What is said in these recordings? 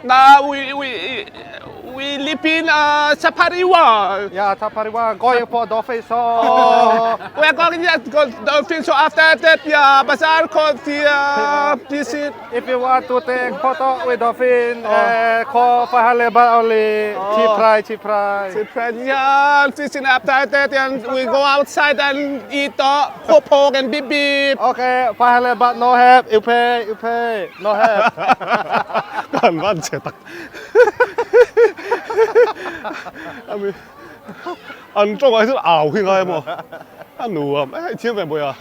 Now we we we live in Safari World. Yeah, Safari World. Going for dolphin show. Oh, we are going to go dolphin show after that. Yeah, bazaar called the visit. If you want to take photo with dolphin, call 500 baht only. Cheap price, cheap price. Yeah, visit after that, and we go outside and eat the pork and beef beef. Okay, 500 baht no help. You pay, you pay. No help. Kan van che tak. Ami an tawng ai chuan au hi ngai maw? A nuam e, i thiam ve mawi a?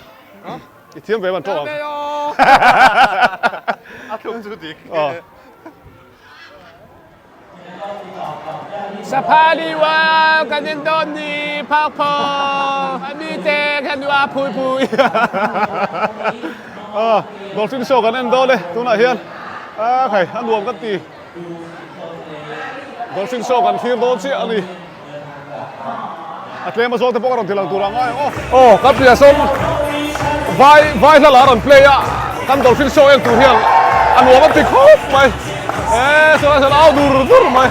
I thiam ve an tawng ang. A thlum chu dik. Safari World kan in dawn ni phak phaw ami te kan nu a phui phui. Dolphin show kan en dawn e tunah hian a khai a nuam kan ti. Dolphin show kan thlir dawn chiah a ni. A tlem a zawng te pawh ka rawn ti lang tur ang ngai aw. Aw kan piah sawn vai vai hla la a rawn play a kan dolphin show en tur hian a nuam a ti khawp mai e sawn sawn au dur dur mai.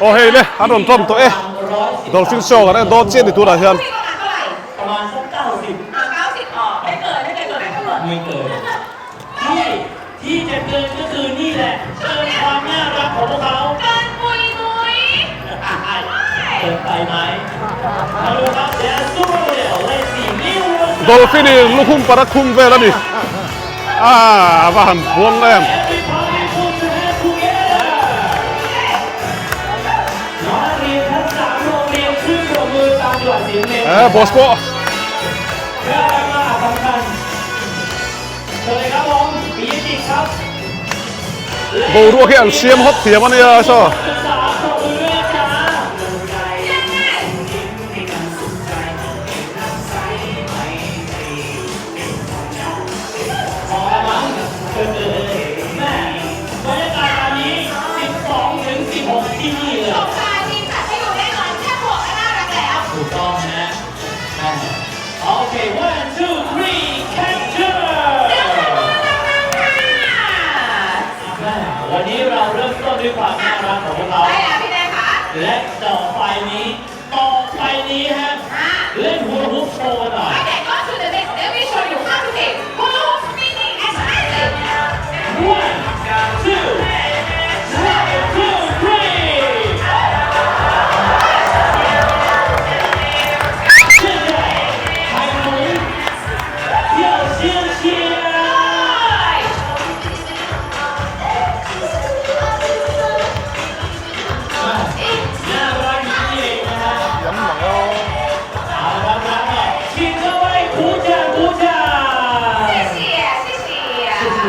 Aw hei le an rawn tawm tawh e dolphin show kan en dawn chiah ni turah hian. Dolphin in lukhum para khum vel a ni a va han buang em. Eh boss pawh. Boruak hi an siam hawt thiam a nia saw.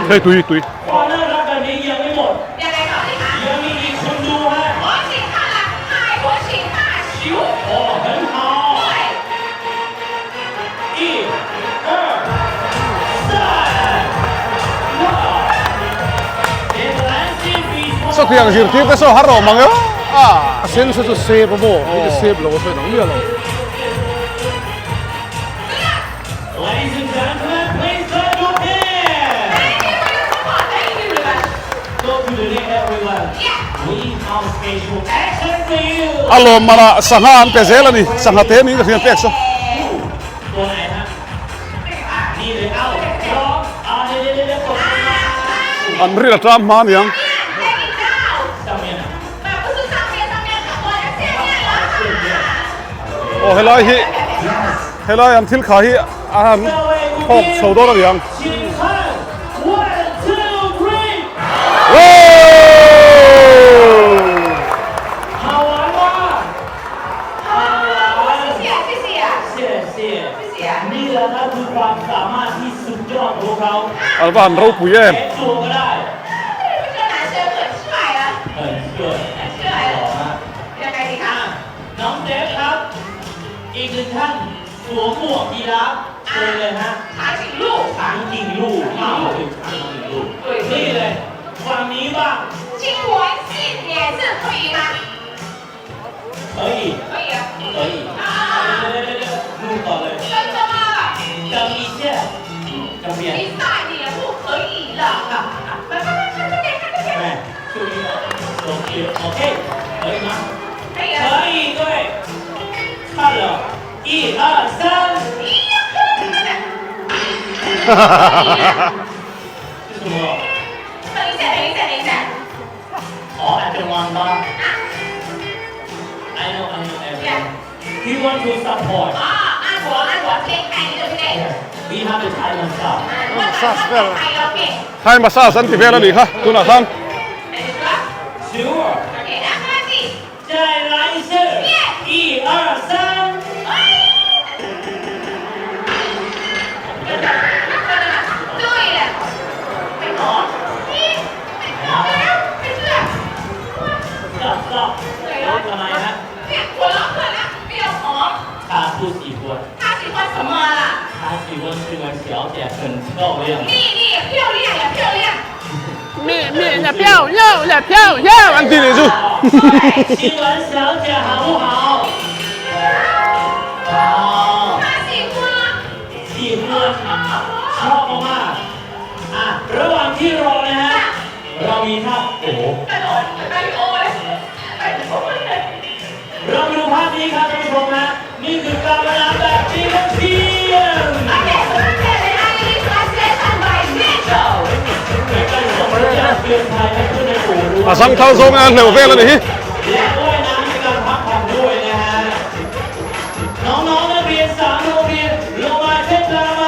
Hei tui tui. Sawtiang zirtir te saw har rawh mang e a. A sen sa chu sep a maw? Hei chu sep lo a sawi dang miah lo. A lawm manah sangha an pe zel a ni, sangha te niin ka hriat pek saw. An ril a tlam hma aniang. Aw helai hi helai an thil kha hi a han thawk chho dawn aniang. A va han ropui em. 颈鹿啊，对，长颈鹿。นี่เลยฝั่งนี้บ้าง 金文信也是可以吗？可以可以啊。可以เร็วๆๆนู่นต่อเลย 真的吗？等一下จะเปลี่ยน 你再也不可以了。来，看看看这边，看这边。 แม่ช่วงนี้โอเคโอเค可以吗可以了。可以对看了一二三咦呀，可以了。可以了。是什么等一下，等一下，等一下。哦อาจจะวางบ้าง I know I know everyone He want to support 啊，按我按我先看一个对。 We have a Thai massage 我马上开 OK。 Thai massage an ti vel a nih kha tunah khan. 那你说 Sure ，OK，来，开始。再来一次一二三哎。对了，ไม่ขอนี่ไม่ขอแล้วไม่เชื่อ จับจับทำไมฮะ เนี่ยหัวเราะเพื่อนแล้วไม่ยอมขอ 他不喜欢他喜欢什么啦？他喜欢这个小姐很漂亮 นี่นี่漂亮呀漂亮。 Mi mi là piao yao là piao yao an ti nih chu. 新闻小姐好不好好他喜欢。 喜欢ชอบมากๆอ่ะระหว่างที่รอนะฮะ เรามีท่าโอ้โห กระโดดเหมือนมาริโอเลยไปโอ้เลย เรามาดูภาพนี้ครับท่านผู้ชมฮะ นี่คือการเวลาแบบจีนเทียม โอเคโอเคเลยอันนี้ translation by Mitchell เตือนภัยให้เพื่อนในฝูงรู้ A sang thau zawng a hleuh vel a nih hi. และว่ายน้ำในการพักผ่อนด้วยนะฮะ น้องๆนักเรียนสามโรงเรียนลงมาเช็ดตาไหม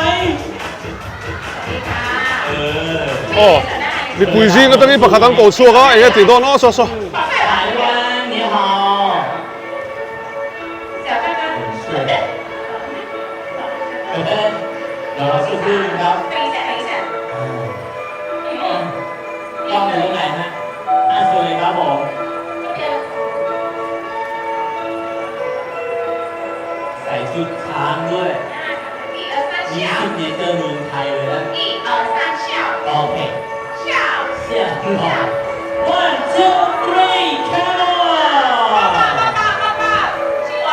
เออ Aw mipui zing atangin pakhat an ko chhuak a eng nge tih dawn aw saw saw. 台湾你好小刚刚是เดี๋ยวเราสู้ขึ้นครับ 等一下等一下 กล้องอยู่ตรงไหนฮะอ่ะสวยครับผม 这边 ใส่ชุดช้างด้วย 一二三 นี่ 笑 ซิกเนเจอร์เมืองไทยเลยนะ 一二三笑 โอเค 笑 เสี่ยง one two three come 爸 on 爸爸爸爸爸新闻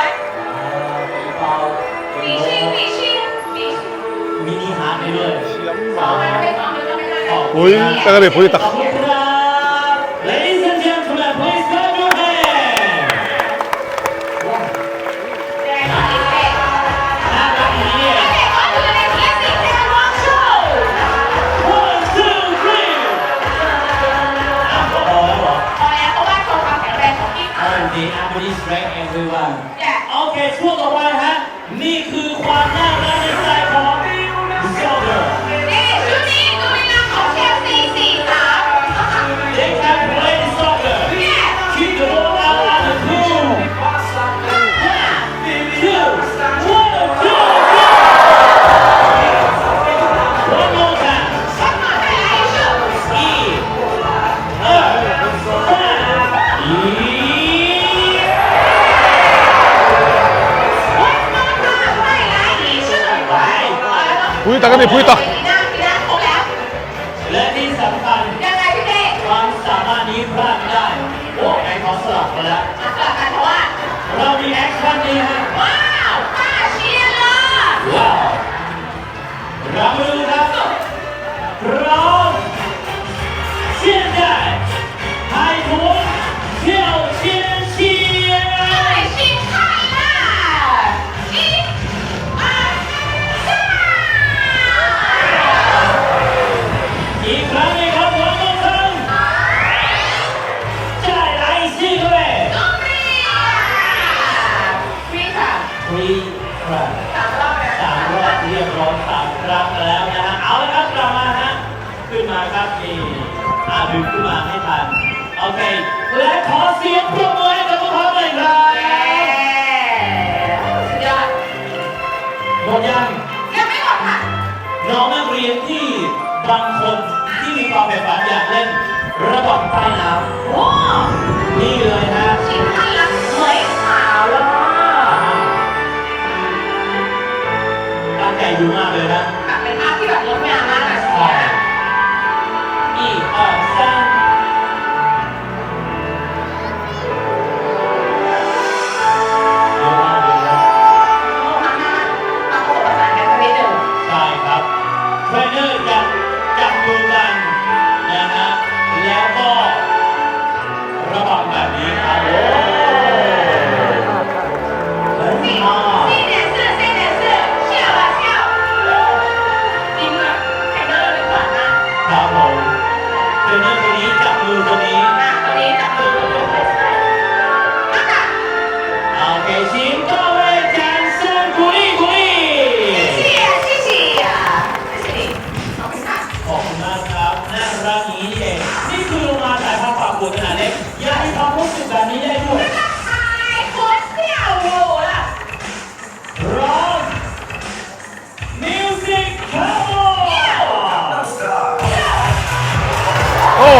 比心比心比心 มินิฮาร์ดไปด้วย ไปฟังไปฟังไปฟัง Pui tak a ni pui tak. ขอบคุณครับ Ladies and gentlemen please clap your hands น่ารักอย่างนี้เนี่ย one two three อ่ะพอแล้วเหรอ The Abby Strength everyone โอเค ช่วงต่อไปฮะ นี่คือความน่ารักในสไตล์ของ Soccer They can play soccer Keep the ball out of the pool One two one two three One more time 一二三一 Pui tak a ni pui tak. และที่สำคัญ ความสามารถนี้พลาดไม่ได้โอ้ไอคอนสลับไปแล้ว เรามี action นี้ฮะ ว้าวเรามาดูครับ พร้อม现在海豚跳千千อีกครั้งหนึงครับวันมงคล再来一次各位 three ครับสามรอบเรียบร้อยสามครั้งแล้วนะฮะ เอาละครับกลับมาฮะ ขึ้นมาครับนี่อาดึงขึ้นมาให้ทัน โอเค และขอเสียงปรบมือให้กับพวกเขาหน่อยครับหมดยัง ยังไม่หมดค่ะ น้องนักเรียนที่บางคนที่มีความใฝ่ฝันอยากเล่นระบบใต้น้ โอ้ ำนี่เลยฮะ ชิมทันละเหมยขาวแล้ว ตั้งใจดูมากเลยนะ แบบเป็นภาพที่แบบงดงามม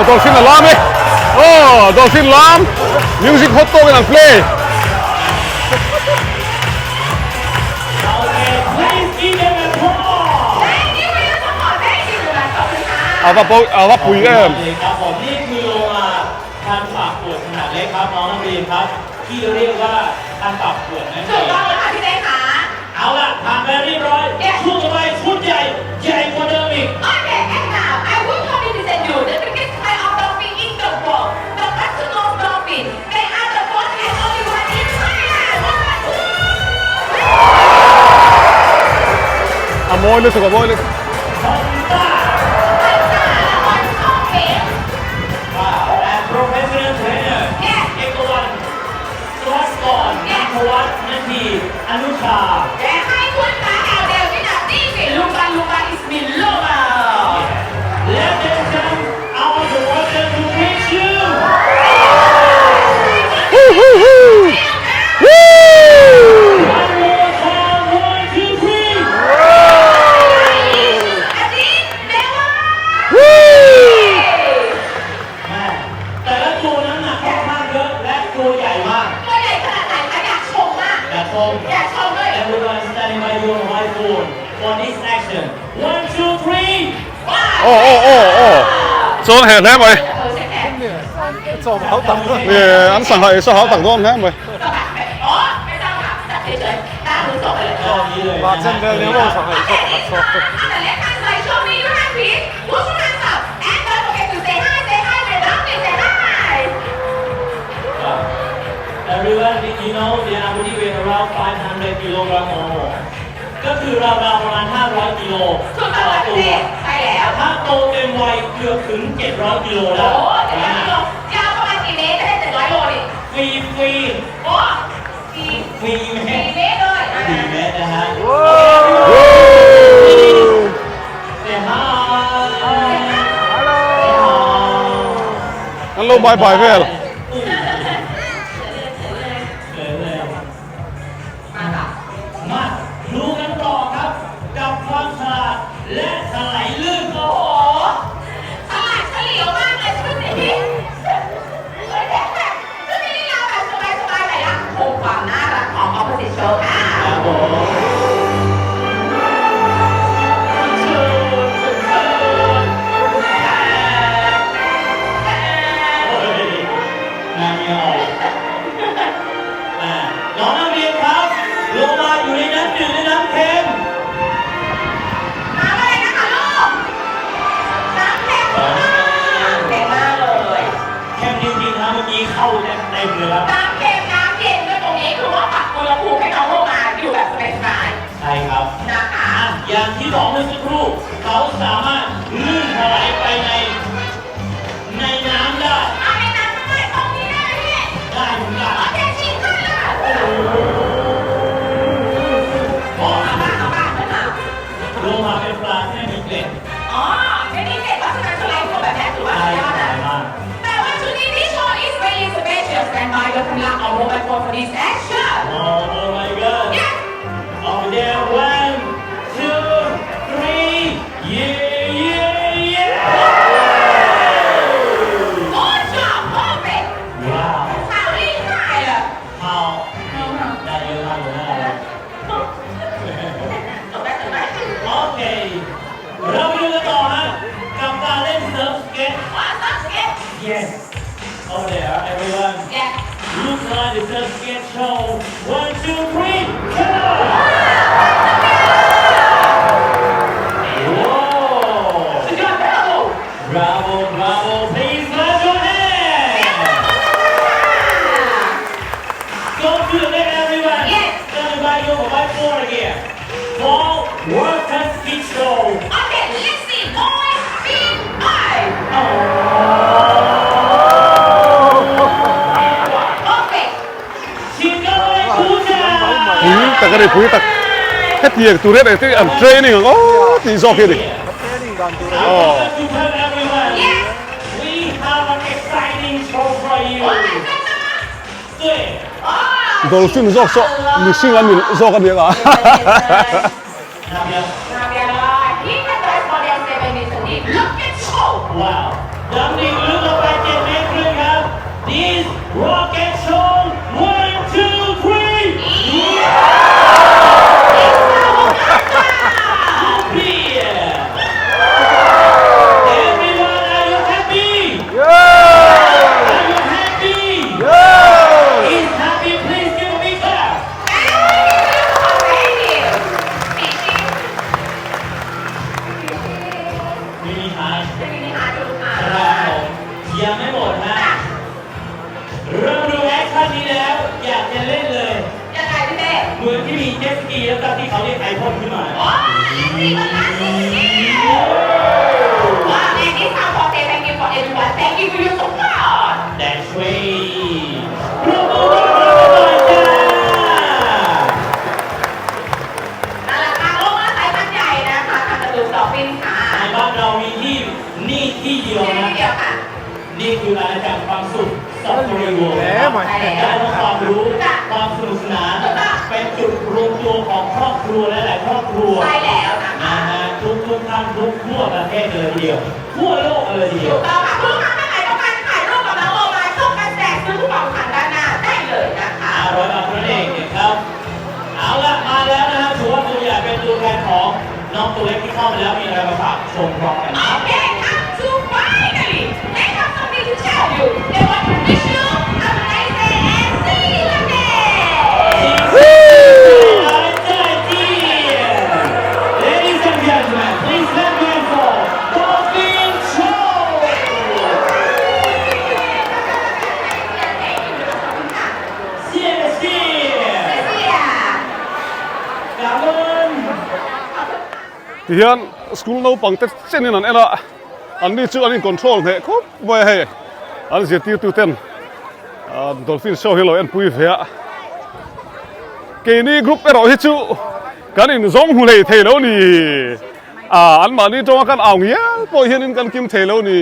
Dolphin a lam e. Oh, Dolphin lam. Music hot tawkin an play. A va pawi a va pui em. A mawi lutuk a mawi lutuk. Aw aw aw aw chuan heh hle mai an sangha ei saw hau tak dawn hle mai. Everyone did you know they are body weight around 500 kilogram or more ก็คือราวๆประมาณ 500 กิโลต่อตัวถ้าโตเต็มวัยเกือบถึง 700 กิโลแล้วฟรีฟรีฟรีเมตร4เมตรนะฮะ Say hi An lo bye bye vel. เขินเลยมาดูกันต่อครับ กับความฉลาดและสไลด์ลื่นโอ้โห ความน่ารักของ opposite show ค่ะ ครับผมโอ้ยนางเงาออกอ่าน้องนักเรียนครับลงมาอยู่ในน้ำจืดและน้ำเค็ม น้ำอะไรนะคะลูก น้ำเค็มมากเค็มมากเลย เค็มจริงๆครับเมื่อกี้เข้าเต็มๆเลยครับ น้ำเค็มน้ำเย็นด้วยตรงนี้คือว่าปรับอุณหภูมิให้น้องโลมาอยู่แบบสบาย ใช่ครับ ๆนะคะ อ่ะอย่างที่บอกเมื่อสักครู่เขาสามารถลื่นถลายไปในในน้ำได้ เอาในน้ำด้วยตรงนี้ได้ไหมพี่ ได้เหมือนกัน โอเคชิมขึ้นเลย เพราะ เอาบ้างเอาบ้างขึ้นมา โลมาเป็นปลาที่ไม่มีเกล็ด อ๋อไม่มีเกล็ดเพราะฉะนั้นสไลด์ตัวแบบนี้ถือว่า ใช่ สุดยอดนะ สบายมาก แต่ว่าชุดนี้ที่โชว์ is very special stand by your camera or mobile phone for this action โอ้ oh my god yes over there one two three yeah yeah yeah good job perfect ว้าว 好厉害了 เอาได้เยอะมากเลยนะ จบได้จบได้ โอเค เราไปดูกันต่อฮะกับการเล่นเซิร์ฟสเก็ต ว้าวสักเก็ต Yes over there everyone yes Look like the surf skate show one two three come on Whoa สุดยอด bravo Bravo bravo please clap your hands Go to the left everyone Yes. Stand by your mobile phone again For Water Ski Show Okay let's see boy big eye perfect 请各位鼓掌。 Pui tak a ni pui tak. Hetiang tur hian engtin an training ang aw tih zawk hi a ni. Oh. To tell everyone, Yes. we have an exciting show for you. 哇真的吗对，哦 Dolphin zawk saw mihring an ni zawk a ni ang a. 那边，那边เลยนี่เป็น dress model 7 Look at show wow, 杨丽。mini heart เป็น mini heart ดูค่ะ ครับผมยังไม่หมดฮะเริ่มดู action นี้แล้ว อยากจะเล่นเลย ยังไงพี่เป้ เหมือนที่มีเจ็ตสกีแล้วก็ที่เขาเรียกไอพ่นขึ้นมา โอ้ยสี่คนละสี่ว้าว and it's time for say thank you for everyone thank you for your support That's way ปรบมือต้อนรับกันหน่อยจ้า นั่นแหละค่ะโลมาสายพันธุ์ใหญ่นะคะทางการ์ตูนดอลฟินค่ะ ในบ้านเรามีที่นี่ที่เดียว ที่ นะ เดียวค่ะ นี่คืออาณาจักรความสุขซาฟารีเวิลด์นะครับได้ทั้งความรู้ ความสนุกสนาน เป็นจุดรวมตัวของครอบครัวและหลายครอบครัว ใช่แล้วนะคะ นะฮะทุกทุกท่านทุกทั่วประเทศเลยทีเดียว ทั่วโลกเลยทีเดียว ถูกต้องค่ะคุณลูกค้าท่านไหนต้องการถ่ายรูปกับน้องโลมาส่งกันแจกซื้อคูปองผ่านด้านหน้าได้เลยนะคะ 500บาทเท่านั้นเองนะครับ เอาละมาแล้วนะฮะถือว่าตัวอย่างเป็นตัวแทนของน้องตัวเล็กที่เข้ามาแล้วมีอะไรมาฝากชมพร้อมกันครับ Okay, come to finally. They have something to tell you. They want to wish you a nice day and see you again. Ladies and gentlemen, please let me for Dolphin Show! 谢谢，谢谢。感恩。 Tihian school naupang te chenin an en a, an ni chu an in control hneh khawp mai a hei, an zirtirtu ten dolphin show hi lo en pui ve a, keini group erawh hi chu kan in zawng hmu hlei thei lo ni, ah an mahni tawnga kan au ngial pawh hianin kan kim thei lo ni.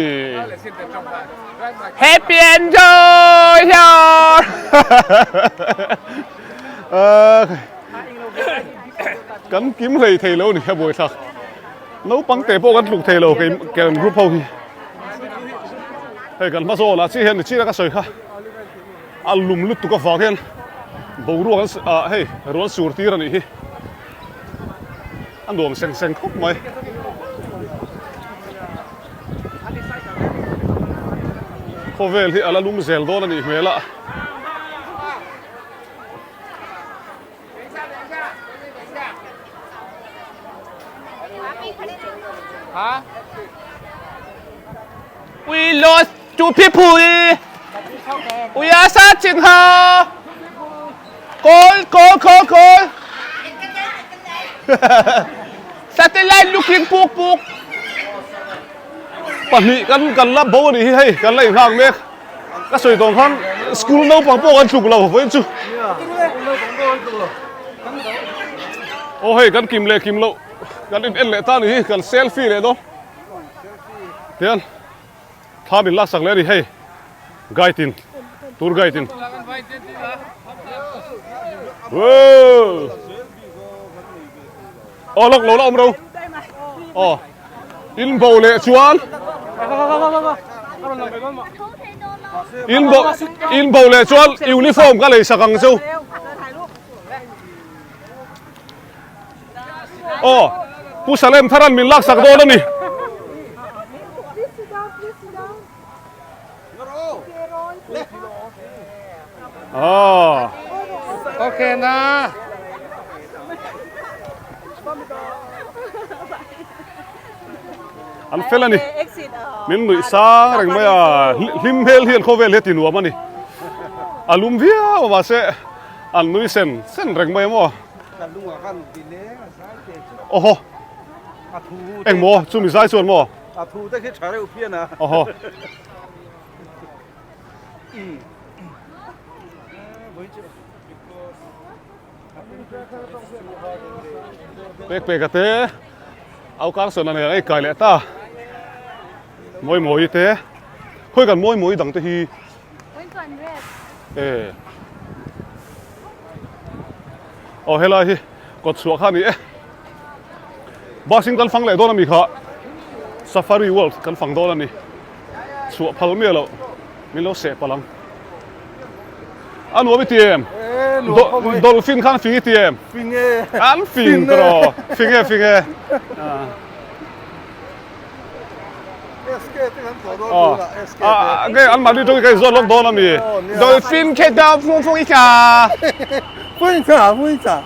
Happy enjoy here! Kan kim hlei thei lo ni a buaithlak. Naupang te pawh kan tluk thei lo kei kan group ho hi. Hei kan hma zawnah chiah hian nichina ka sawi kha a lum lutuk avang hian boruak an ah hei ruan sur tir a nih hi. A nuam seng seng khawp mai. Khawvel hi a la lum zel dawn a nih hmel a. We lost two people. We are searching her. Call, call, call, call. Satellite looking puk puk. Pahnih kan kan la bo a nih hi hei kan la inghak mek ka sawi tawng khan school naupang pawh kan tluk lo vawiin chu aw hei kan kim leh kim loh kan in en leh ta a nih hi kan selfie leh dawn tihian thla min laksak leh a ni hei guide in tour guide in wow aw lawk lo la awm ro aw. In bo leh chuan in bo in bo leh chuan uniform ka lei sak ang chu aw Pu Salem Tharan min lak sak dawn a ni. Ah. Okay na. An fel a ni. Min nuih sang reng mai a, hlim hmel hian khawvel hi a ti nuam a ni. A lum viau a mahse an nui sen sen reng mai a maw. Awhaw. Engmaw chumi zai chuan maw? A thu te khi tha reuh phian a. Awhaw. Pek pek a te au kang sawn a nei ang ei kai leh ta mawi mawi te khawi kan mawi mawi dang te hi e aw helai hi kawt chhuah kha a ni e bus in kan fang leh dawn a mi kha safari world kan fang dawn a ni chhuah phal miah loh min lo seh palh ang. A nuam i ti em? Dolphin khan fing i ti em? Fing e. An fing tawh. Fing e, fing e. SK te kan tawh dawn tunah SK te. Ah, nge an mahni tawng hi ka inzawt lawk dawn a mi? Dolphin khe dao fung fung i cha. Fung cha, fung cha.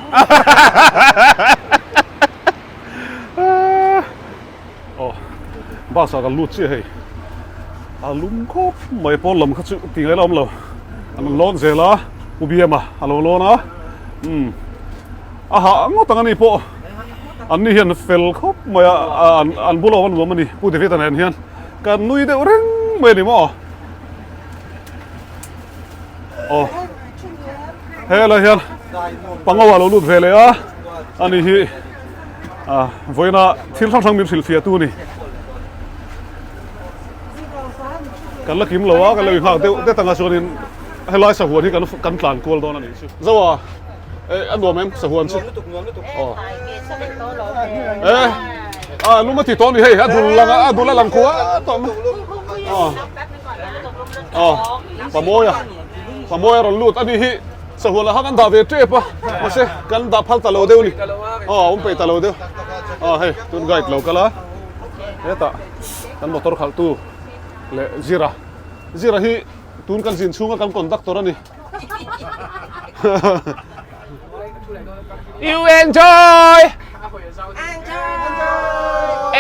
Oh. Bus ah kan lut chiah hei. A lum khawp mai pawn lam kha chu tih ngaih la awm lo. An rawn lawn zel a, Pu Biama a lo lawn a. Umm a hah ngawt ang a ni pawh. An ni hian fel khawp mai a, an bula awm a nuam a ni Pu David-a nen hian. Kan nui deuh reng mai a ni maw? Aw helai hian pango a lo lut ve leh a ani hi ah vawiina thil hrang hrang min hrilhfiah tu a ni kan la kim lo a kan lo inghak deuh det anga chuanin helai sahuan hi kan kan tlan kual dawn a nih chu zoa eh a nuam em sahuan chu aw eh a lum a ti tawh a ni hei a dul lang a dul a lang khuah tawh mai aw. Aw Pamawia Pamawia rawn lut a ni hi sahual ah khan kan dah ve tep a mahse kan dah phal ta lo deuh a ni aw a awm peih ta lo deuh aw hei tun guide lo kal a hetah kan motor khalh tu leh Zira Zira hi tun kan zin chhunga kan conductor a ni. You enjoy!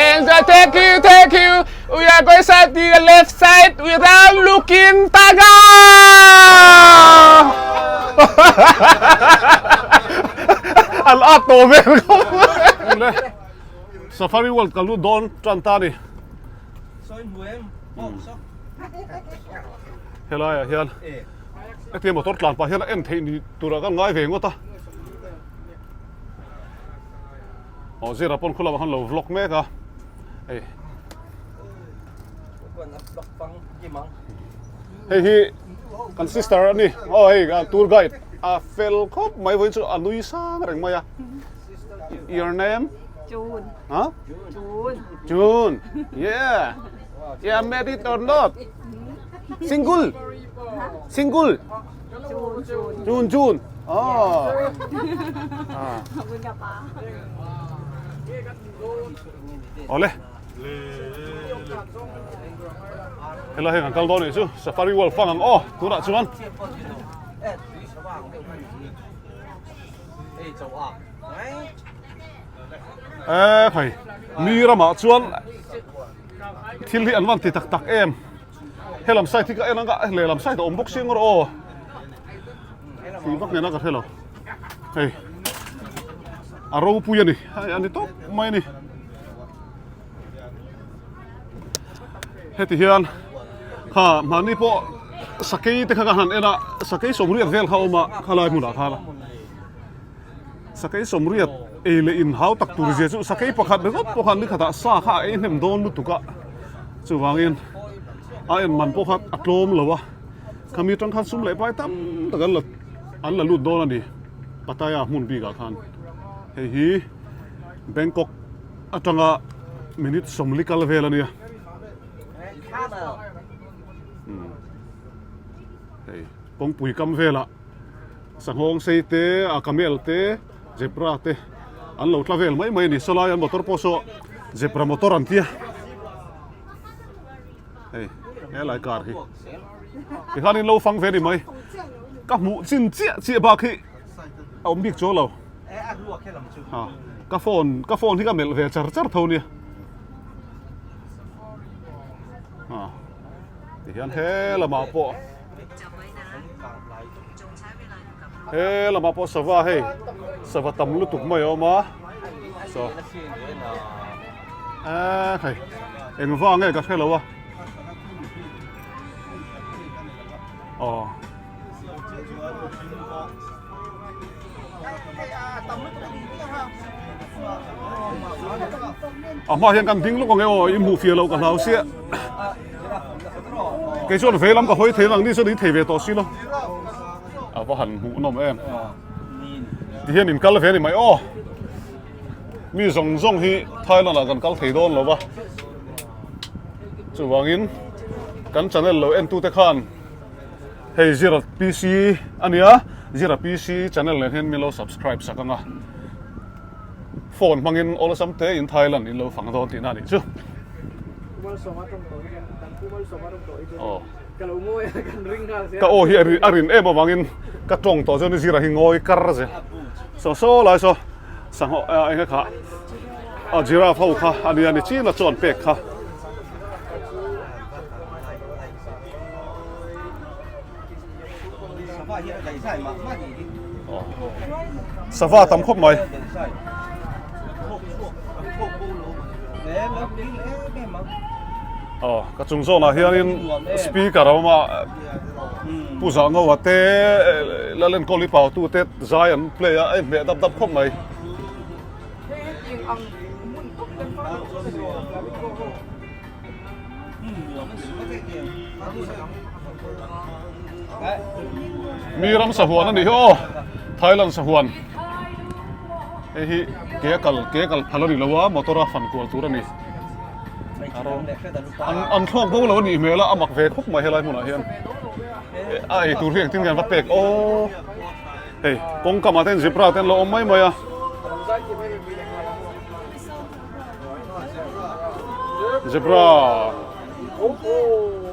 Enjoy! Thank you, thank you. We are going side to the left side without looking taga! An at tawh vel khawp mai. Safari World ka lut dawn tan ta ni. Helaiah hian Hetia motor tlan pah hian a en theih ni turah kan ngai ve ngawt a. Aw zira pawn khulamah khan lo vlog mek a. Hei. Hei hi kan sister a ni. Aw hei tour guide a fel khawp mai vawiin chu a nui sang reng mai a. Your name? June. Huh? June. June. Yeah. Yeah, married or not? Single. Single. June June. Oh. Ah. Ole. Helai heng an kal dawn nih chu Safari World fang ang aw tunah chuan. E phei mi ramah chuan thil hi an van ti tak tak em. Helam side hi ka en anga lehlam side a awm bawk si ngawr aw tih vak nena ka hre lo hei a ropui a ni hei a ni tawp mai a ni heti hian kha mahni pawh sakei te kha ka han en a sakei sawmriat vel kha a awm a khalai hmunah khan Sakei sawmriat ei leh in hau tak tur zia chu sakei pakhat ringawt pawh khan nikhatah sa kha a ei hnem dawn lutuk a, chuvangin a en man pawh kha a tlawm lo a, khami atang khan sum leh pai tam tak an la an la lut dawn a ni Pattaya hmun bikah khan hei hi Bangkok atanga minute sawmli kal vel a nia hei kawngpui kam velah. Sanghawng sei te, a camel te, zebra te an lo tla vel mai mai a ni. Sawlai an motor pawh saw zebra motor an tia. Hei, helai car hi. Tikhan in lo fang ve ni mai. Ka hmuh chin chiah chiah bak hi a awm bik chuang lo. Ha, ka phone, ka phone hi ka melh ve char char tho nia. Ha, tihian he lamah pawh. He lamah pawh sava hei sava tam lutuk mai a awm a saw eee hei eng vang nge ka hre lo a aw a hma hian kan ding lawk ang e aw i hmuh fiah loh ka hlau sia. Kei chuan vei lam ka hawi thei ang ni chuan in thei ve tawh si lo. A va han hmuh nawm em. Ti hian in kal ve ni mai aw. Mi zawng zawng hi Thailand ah kan kal thei dawn lo va. Chuvangin kan channel lo en tute khan hei Zira PC ania Zira PC channel nen hian min lo subscribe sak anga. Phone hmangin awlsam te in Thailand in lo fang dawn tihna a nih chu. Ka aw hi a rin em avangin ka tawng tawh chuan zira hi ngawi kar zel. Saw saw lai saw sanghaw eng nge kha a giraffe ho kha a nia ni chin a chawn pek kha. Sava tam khawp mai. Aw ka chung zawnah hianin speaker a awm a Pu Zahngauha te Lalenkawli Pautu te zai an play a a inhmeh dap dap khawp mai. Mi ram sahuan a nih hi aw Thailand sahuan hei hi ke a kal ke a kal phal a ni lo a motor a fan kual tur a ni an an thlawk bo lo a nih hmel a a mak ve khawp mai helai hmunah hian a ei tur hi engtin nge an va pek aw hei kawngkamah te hian zebra te an lo awm mai mai a. Zebra.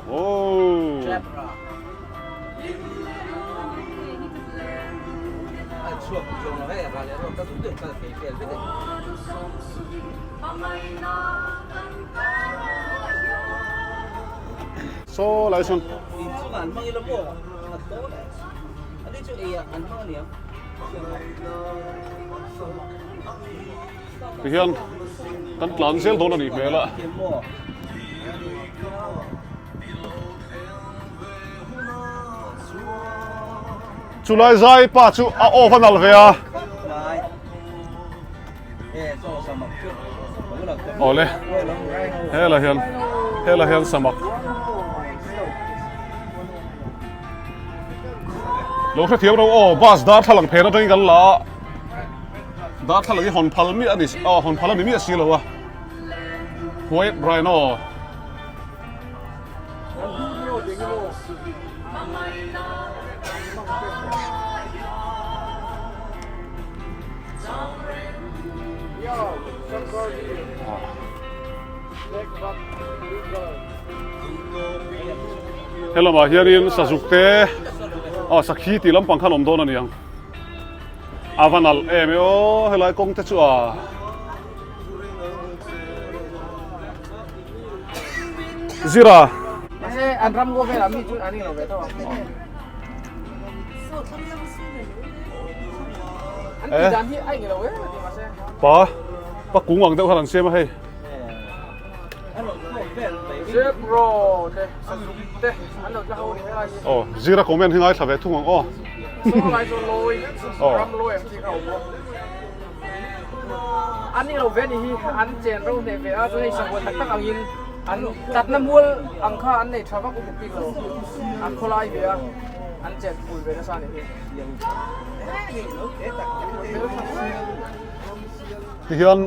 Oh. So lai sawn. Tihian kan tlan zel dawn a nih hmel a. Chulai zai pa chu a off a nalh ve a. Awle hela hian hela hian samak lo hrethiam ro aw bus darthlalang phen atangin kan la a. Darthlalang hi hawn phal miah a ni aw hawn phal a ni miah si lo a White Rhino Helamah hianin sazuk te aw sakhi tih lampang khan awm dawn a ni ang. A va nalh em e aw helai kawng te chu a Zira an ram ngaw velah mi chu an inlo ve tawh ang an tih dan hi a englo em a ti mahse pa pa kung ang deuh khan an siam a hei Zebra te sazuk te an lo tla ho ni helai hi aw Zira comment hi ngaithla ve thung ang aw An ni lo ve ni hi an chen ro hneh ve a chuan hei sahuan tak tak angin an tlatna mual ang kha an nei tha vak u bawk bik lo an khawlai ve a an chen pul ve nasa ni hi. Tihian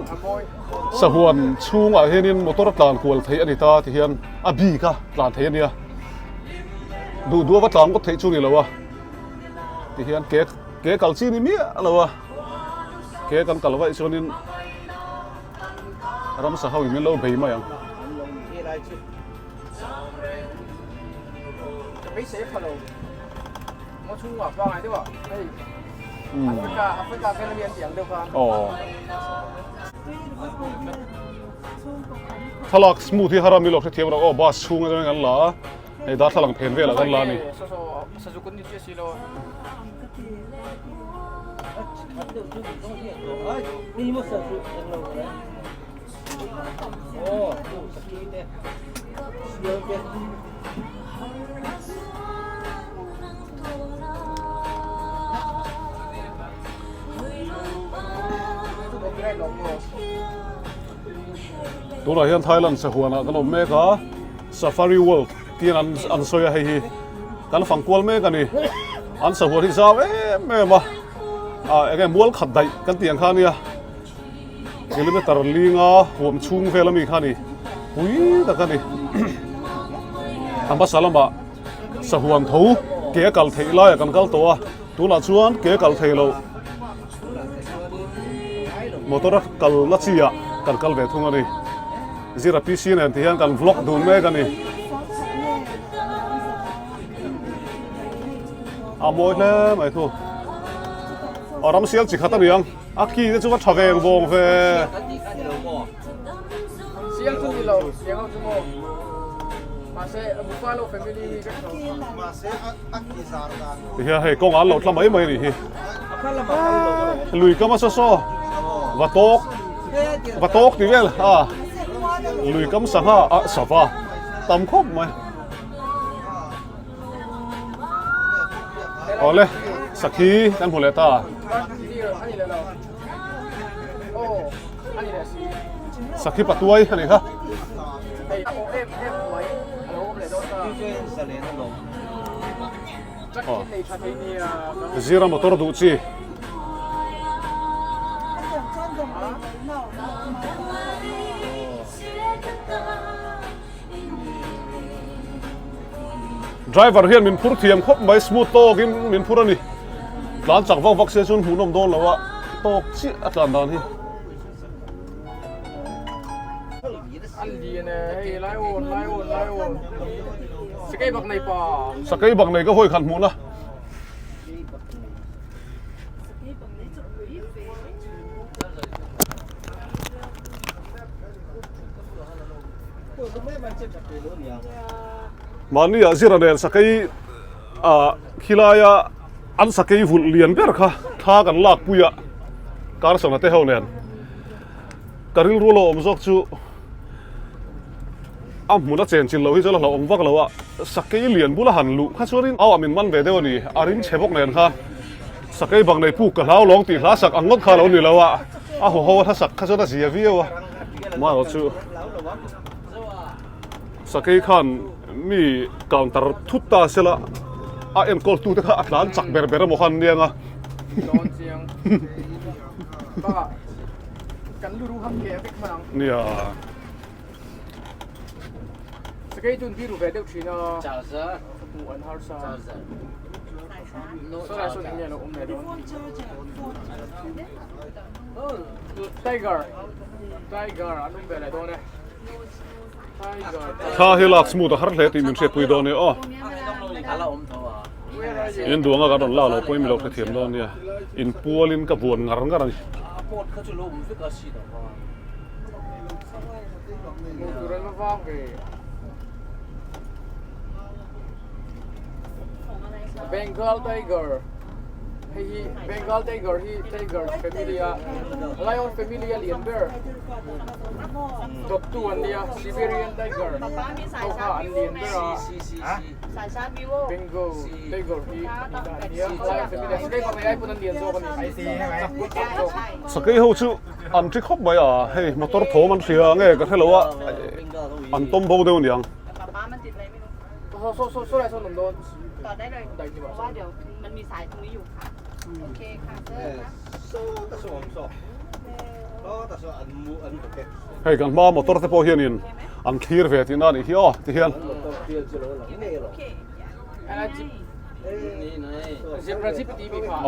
sahuan chhungah hianin motor tlan kual theih a ni ta tihian a bik a tlan theih a nia duh duh ava tlan ngawt theih chu ni lo a. Ti hian ke ke kal chi ni miah lo a ke kan kal vaih chuanin ramsa ho in min lo bei mai ang. Thlalak smooth hi harami lo hrethiam rawh aw bus chhung atangin kan la a. Hei darthlalang phen velah kan la a ni. Tunah hian Thailand sahuanah kan awm mek a. Safari World tiin an an sawi a hei hi kan fang kual mek a ni an sahuan hi zau em em a ah eng nge mual khat daih kan tih ang kha ania kilometer linga huam chhung vel ami kha a ni pui tak a ni a hmasa lamah sahuan tho ke a kal theih laiah kan kal tawh a tunah chuan ke a kal thei loh motor a kal na chi ah kan kal ve thung a ni. Zira PC nen ti hian kan vlog dun mek a ni. A mawi hle mai thu. A ram sial chi khat a ni ang. A ki te chu va tha veng vawng ve. Sial chu ni lo, siang ho chu maw. Tihian hei kawngah an lo tla mai mai a nih hi. Lui kam a saw saw va tawk va tawk tih vel a lui kam sangha ah sava tam khawp mai. Awle sakhi kan hmu leh ta. Sakhi patuai a nih kha. Zira motor duh chi. Driver hian min phur thiam khawp mai smooth tawkin min phur a ni. Tlan chak vak vak se chuan hmuhnawm dawn lo a tawk chiah a tlan dan hi. Sakei bak nei ka hawi khat hmuhna. Mahni ah zira nen sakei ah khilaia an sakei vulh lian ber kha thla kan lak pui a Carson-a te ho nen ka rilru lo awm zawk chu a hmun a chen chin lo hi chuan a hlauhawm vak lo a sakei lian bula han luh kha chuanin au ah min man ve deuh a ni a rim chhe bawk nen khan sakei bang nei puk ka hlau lawng tih hla sak ang ngawt kha lo ni lo a a haw ho a hla sak kha chuan a zia viau a amaherawh chu sakei khan mi counter thut ta sela a enkawl tute kha a tlan chak ber ber emaw khan nia nga. Nia. Thla hi lak smooth a har hle tih min hriatpui dawn nia aw. In duanga kan rawn la lo pawhin mi lo hrethiam dawn nia. In pualin ka vuan ngar ngar a ni. Bengal tiger hei hi Bengal tiger hi tiger family a lion family a lian ber dawttu an nia Siberian tiger ho kha an lian ber a Bengal tiger hi an nia lion family a sakei pakhat ai pawn an lian zawk a ni chak zawk zawk. Sakei ho chu an thi khawp mai a hei motor thawm an hria nge ka hrelo a an tawm bo deuh aniang. Hei kan hma motor te pawh hianin an thlir ve tihna a nih hi aw tihian.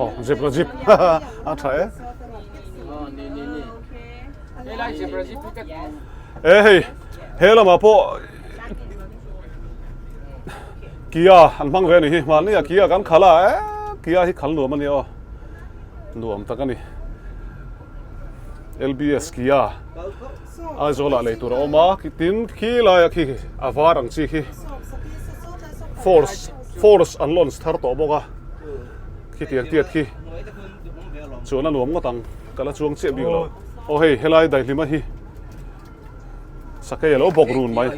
Aw zebra jeep a tha e. E hei he lamah pawh Kia an hmang ve a ni hi hmanni a Kia kan khalh a e Kia hi khal nuam a nia aw nuam tak a ni LBS Kia Aizawl ah lei tur a awm a tin khi laia khi a var ang chi khi force force an launch thar tawh bawk a khitiang tiat khi chuan a nuam ngawt ang ka la chuang chiah bik lo aw hei helai daihlima hi Sakei a lo bawk run mai.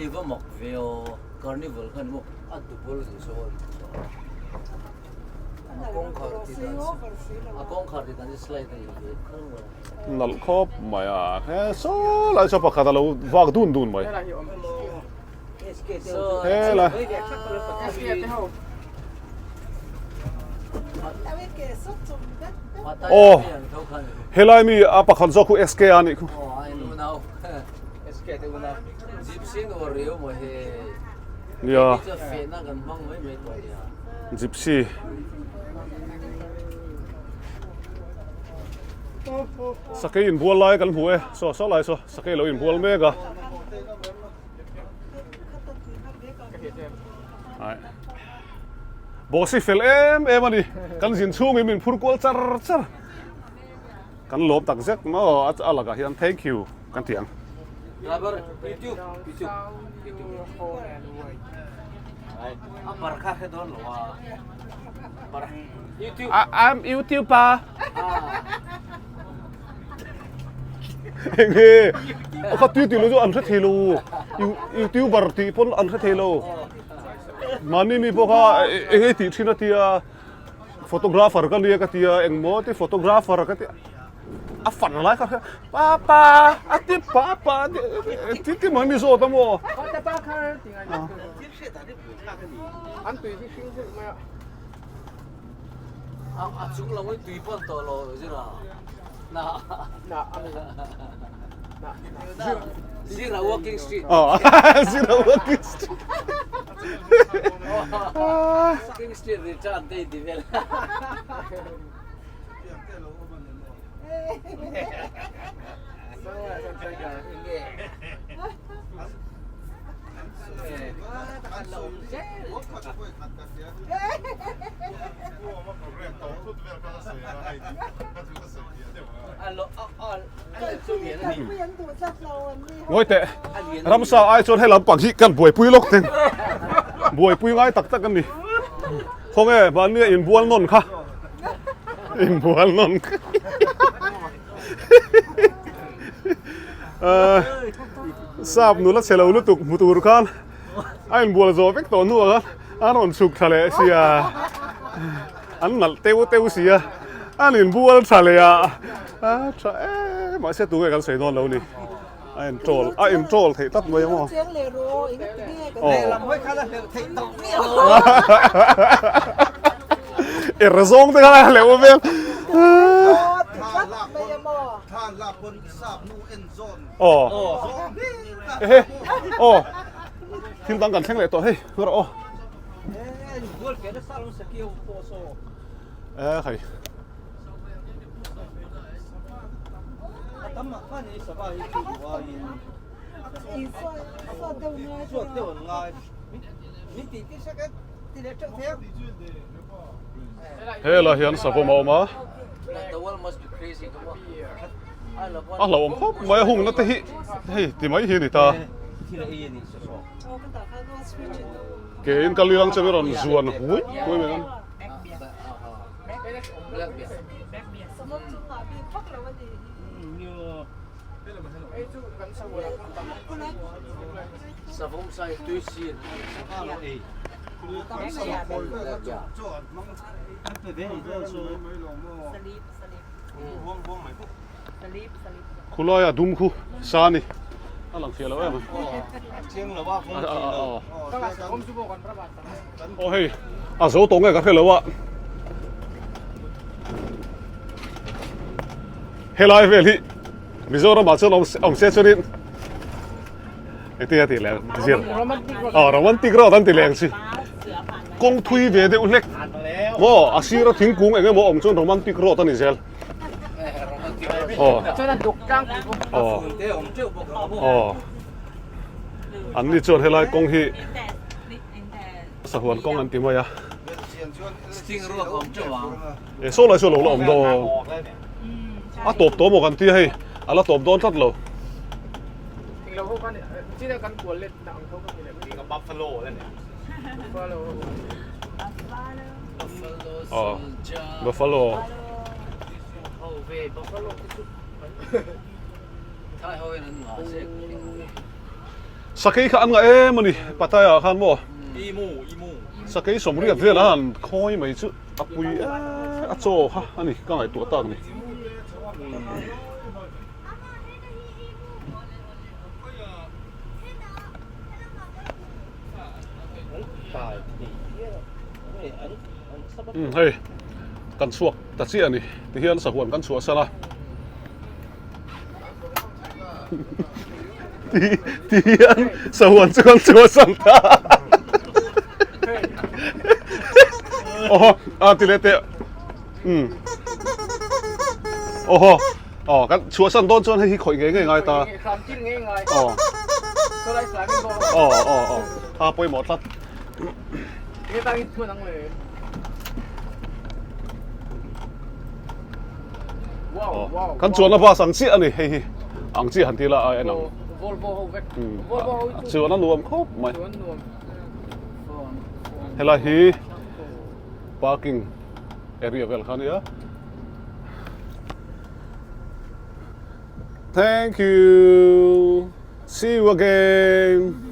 Nalh khawp mai a he saw lai saw pakhat a lo vak dun dun mai. He lai. Aw helai mi a pakhat zawk khu SK a nih khu. Nia Gypsy Sakei inbual lai kan hmu e saw saw lai saw sakei lo inbual mek a. Boss hi fel em em a ni kan zin chhungin min phur kual char char kan lawm tak zet maw a lakah hian thank you kan ti ang. I'm YouTuber. Enge kha tui tih lo chu an hre thei lo YouTuber tih pawn an hre thei lo mahni mi pawh kha enge tih thin a tia photographer ka nia ka tia engmaw ti photographer ka tia a fan lai kha papa a ti papa ti ti mai mi zawt a maw A chung lo in tui pawn tawh lo zira na na na zira walking street oh zira walking street walking street return te di vel Ngawi teh, ramsa ai chuan helam pang hi kan buaipui lawk teng. Buaipui ngai tak tak a ni. Khawnge mahnia inbual nawn kha. Inbual nawn kha. Sap nula chhe lo lutuk hmu tur khan a inbual zawh vek tawh hnuah khan a rawn chhuk thla leh sia an nalh teu teu sia an inbual tha leh a a tha em mahse tunge kan sawi dawn lo ni a introll a introll theih tlat mai emaw er zawng te khan a hleuh vel aw ehe aw thil dang kan thleng leh tawh hei rawh aw e hei Helai hian savawm a awm a a hlauhawm khawp mai a hungna te hi hei ti mai hi a ni ta ke in ka liang chu rawn zuan hui hui mai ang. Khulaia dum khu sa a ni a lang fiah lo em aw hei a zo tawh nge ka hre lo a helai vel hi Mizoram ah chuan awm se chuanin engtin a tih leh zir aw romantic road an ti leh ang chi kawng thui ve deuh hlek maw a sira thingkung eng emaw awm chuan romantic road a ni zel aw aw aw an ni chuan helai kawng hi sahuan kawng an ti mai a e saw lai saw lo la awm dawn a tawp tawh maw kan tia hei a la tawp dawn tlat lo aw buffalo sakei kha an ngah em a ni Pattaya ah khan maw sakei sawmriat vel a han khawi mai chu a pui a chaw kha a ni ka ngaihtuah tak ni. Umm hei kan chhuak ta chiah a ni tihian sahuan kan chhuahsan a tihian sahuan chu kan chhuahsan ta aw a ti leh teh umm aw Aw kan chhuahsan dawn chuan hei hi khawih ngei ngei ngai ta. Aw. Aw aw aw. A pawimawh tlat. Aw. Kan chuanna bus ang chiah a ni hei hi. Ang chiah han ti la a en ang. Volvo ho vek. Volvo ho hi chu. Chuan a nuam khawp mai. Chuan nuam. Helai hi parking area vel kha ania. Thank you. See you again.